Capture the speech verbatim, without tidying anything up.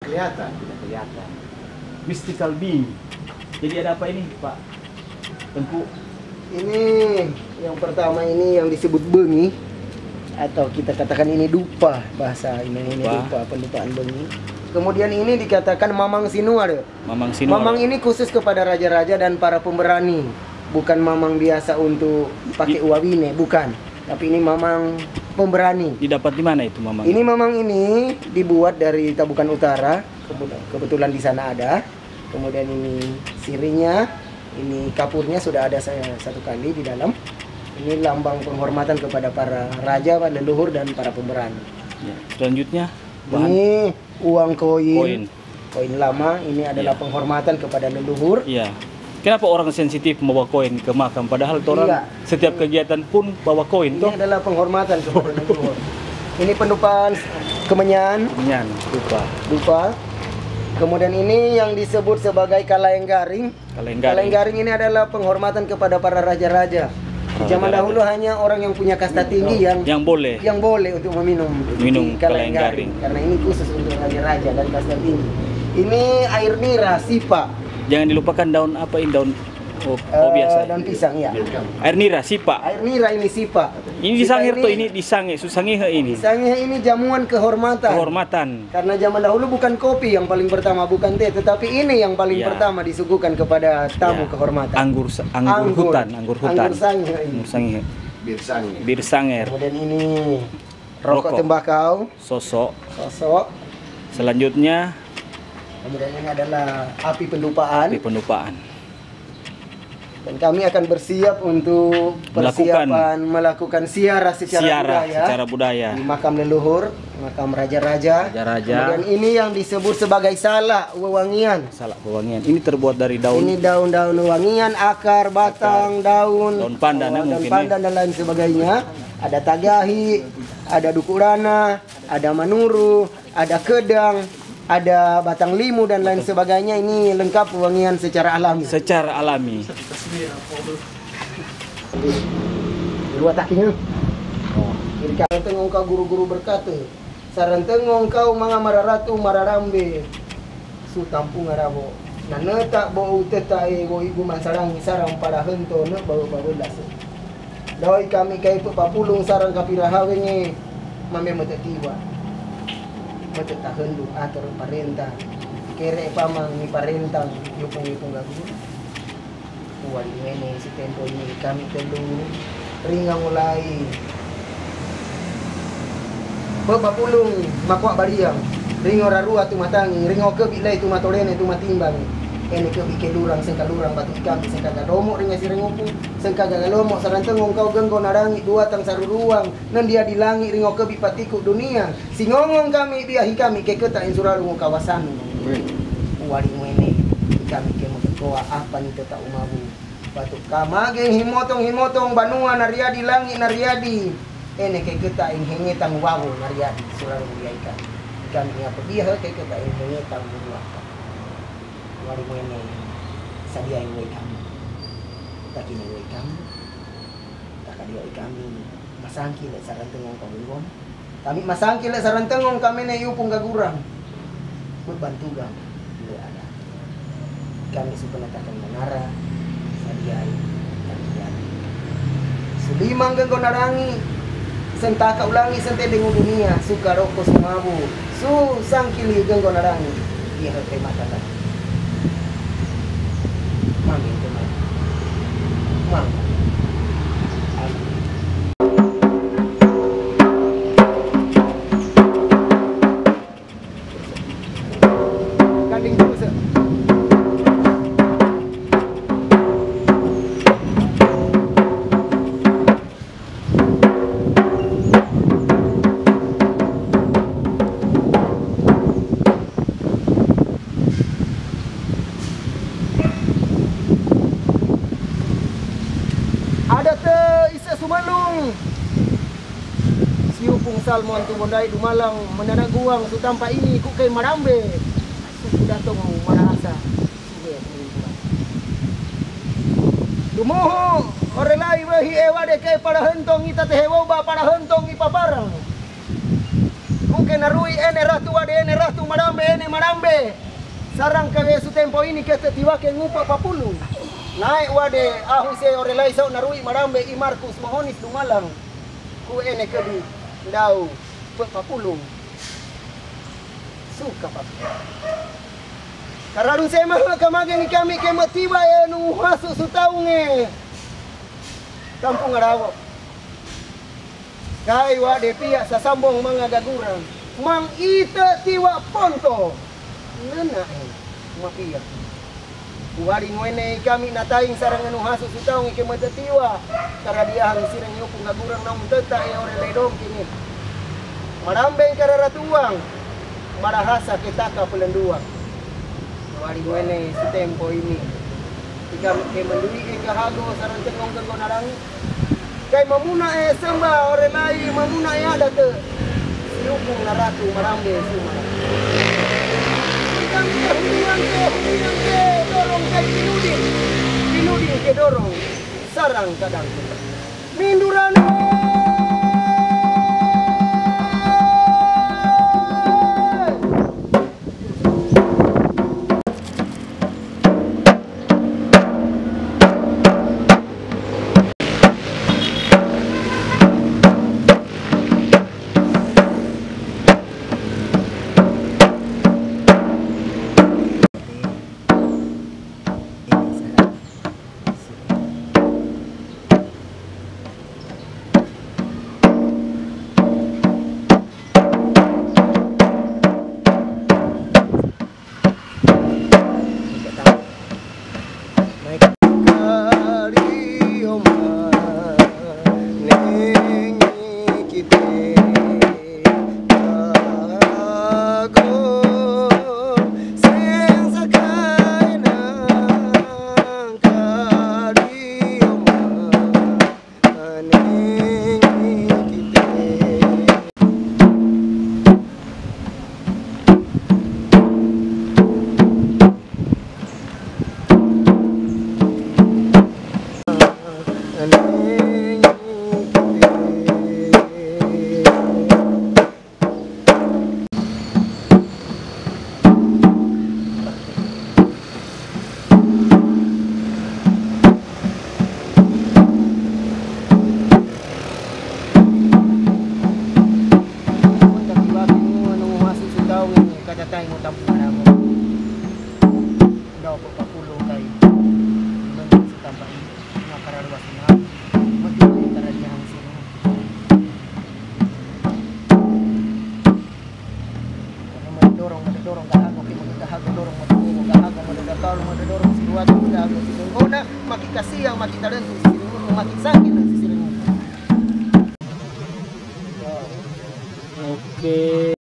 Kelihatan, tidak kelihatan. Mystical being. Jadi ada apa ini, Pak Tengku? Ini yang pertama ini yang disebut bengi, atau kita katakan ini dupa, bahasa ini, ini dupa, pendupaan bengi. Kemudian ini dikatakan mamang sinuar. Mamang sinuar. Mamang ini khusus kepada raja-raja dan para pemberani. Bukan mamang biasa untuk pakai uawine, bukan. Tapi ini mamang pemberani. Didapat di mana itu mamang? Ini mamang ini dibuat dari Tabukan Utara. Kebetulan di sana ada. Kemudian ini sirinya, ini kapurnya sudah ada sa-, satu kali di dalam. Ini lambang penghormatan kepada para raja, leluhur, dan para pemberani. Ya, selanjutnya, bahan ini uang koin. Koin. Koin lama, ini adalah penghormatan kepada leluhur. Iya. Kenapa orang sensitif membawa koin ke makam? Padahal orang setiap kegiatan pun bawa koin, toh? Ini adalah penghormatan kepada leluhur. Ini pendupaan kemenyan. Kemenyan, dupa. Dupa. Kemudian ini yang disebut sebagai kalaeng garing. Kalaeng garing. Kalaeng garing ini adalah penghormatan kepada para raja-raja. Di zaman dahulu hanya orang yang punya kasta tinggi yang, yang boleh, yang boleh untuk meminum, minum kalaeng garing. Karena ini khusus untuk raja-raja dan kasta tinggi. Ini air nira, sipa. Jangan dilupakan daun apa ini, daun, oh, oh, eh, biasa. Daun pisang, ya. Air nira, sipa. Air nira ini sipa. Ini sipa disangir ini, toh, ini disange, susangihe ini. Disangihe ini jamuan kehormatan. Kehormatan. Karena zaman dahulu bukan kopi yang paling pertama, bukan teh, tetapi ini yang paling pertama disuguhkan kepada tamu kehormatan. Anggur sa-, anggur hutan, anggur hutan. Anggur sangihe ini. Anggur sangihe. Bir sangihe. Bir sangihe. Kemudian ini rokok tembakau. Rokok. Sosok. Sosok. Selanjutnya. Kemudian ini adalah api pendupaan. Api pendupaan. Dan kami akan bersiap untuk persiapan melakukan ziarah secara budaya di makam leluhur, makam raja-raja. Raja-raja. Kemudian ini yang disebut sebagai salak wewangian. Salak wewangian. Ini terbuat dari daun. Ini daun-daun wewangian, akar, batang, daun, daun pandan, daun pandan dan lain sebagainya. Ada tagahi, ada dukurana, ada manuru, ada kedang, ada batang limu dan lain sebagainya. Ini lengkap wewangian secara alami. Secara alami. Luar takinya. Jadi kalau tengok engkau guru-guru berkata, sareng tengok engkau manga mararatu mararambe. Su tampunga rabo. Naneta bo uteta e woi guman sarangi sarang pada hento ne bawe-bawe lase. Doi kami kaipe papulung sarang kapira hawenge, mame mete tiwa. Mete tahendu ator parenta. Kere pamang ni parentang yupung-yupung gagu. Uwali ngene si tempo ini kami telu ringa mulai. Be papulung makoa bariang. Ringo rarua tumatangi, ringo kebi lai tumatolene tumatimbang. Ene kebi kelurang sengkalurang batu ikambi sengkaga lomo ringa si ringupu. Sengkaga lomo sarantengong kau genggo narangi dua tang saruruang. Nan dia di langi ringo kebi patiku dunia. Singongong kami biahi kami keketa insurarungu kawasan. Uwali ngene kami kemo kekoa apa ni teta umabu. Batu kamage himotong-himotong banua nariadi langi nariadi. Ene keketa ing hengetang wawo nariadi surarungu biahi kami. Kami ni apa biahe keketa ing hengetang banua. Uwali ngene sadia ing wai kami. Takine wai kami. Takadia wai kami. Masangki le sarantengong kau genggon. Kami masangki le sarantengong kami ne yupung gagurang. Bebantugang le ada. Kami supenatakan manara. Sadiai. Sadiai. Sulimang genggon narangi. Sentaka ulangi sente dengu dunia. Suka roko sumabu. Su sangkili genggon narangi. Iya, terima kasih. Mami, terima kasih. Mami. Ada te ise sumalung. Siupung Salmon tu bondai dumalang menana guang su tampa ini ku kei marambe. Suku datong marasa. Dumuhu orelai wehi ewa de kei para hentong ita tehewoba para hentong ipaparang. Ku Ke naru'i ene ratu wa'de, ene ratu, marambe ene, marambe. Sarang kawe su tempo ini ke tiwake ngupa papulung. Nae wa'de, ahu se ore lai sau naru'i marambe i Markus mahonis dumalang. Ku ene kedu ndau pe papulung. Suka, Pak. Kararun sema kamage ni kami ke metiwa e nu hasu su taunge. Kampung Arawo. Kai wa'de pia sasambong manga gagurang. Mang ite tiwa ponto. Nena e. Mapia. Wari nguene i kami nataing sarang anu hasu su taung i ke mete tiwa. Karadiahang sireng yuku gagurang naung teta e ore ledong kini. Marambeng kararatuang. Marahasa ke taka pelenduang. Wari nguene su tempo ini. I kami ke mendui e gahago sarang tengong-tengong narangi. Kai mamuna e semba ore lai, mamuna e adate. Siukung naratu marambe suma. Ikan ke hunian ke, hunian ke, dorong kai pinudin. Pinudin ke dorong, sarang kadang ke. Mindurane. Katatai mo tampu na mo. Daw ko papulo kay. Iban sa tampa ini. Nga kararuas na. Magdulay karaniya ang sino. Ano madodorong, madodorong, gahago, ki magagahago, dorong, madodorong, gahago, madodorong, madodorong, siruwato, gahago, sinunggona, makikasiyang, makitalentu, sinunggona, makisangin, ang sisiringo. Oke.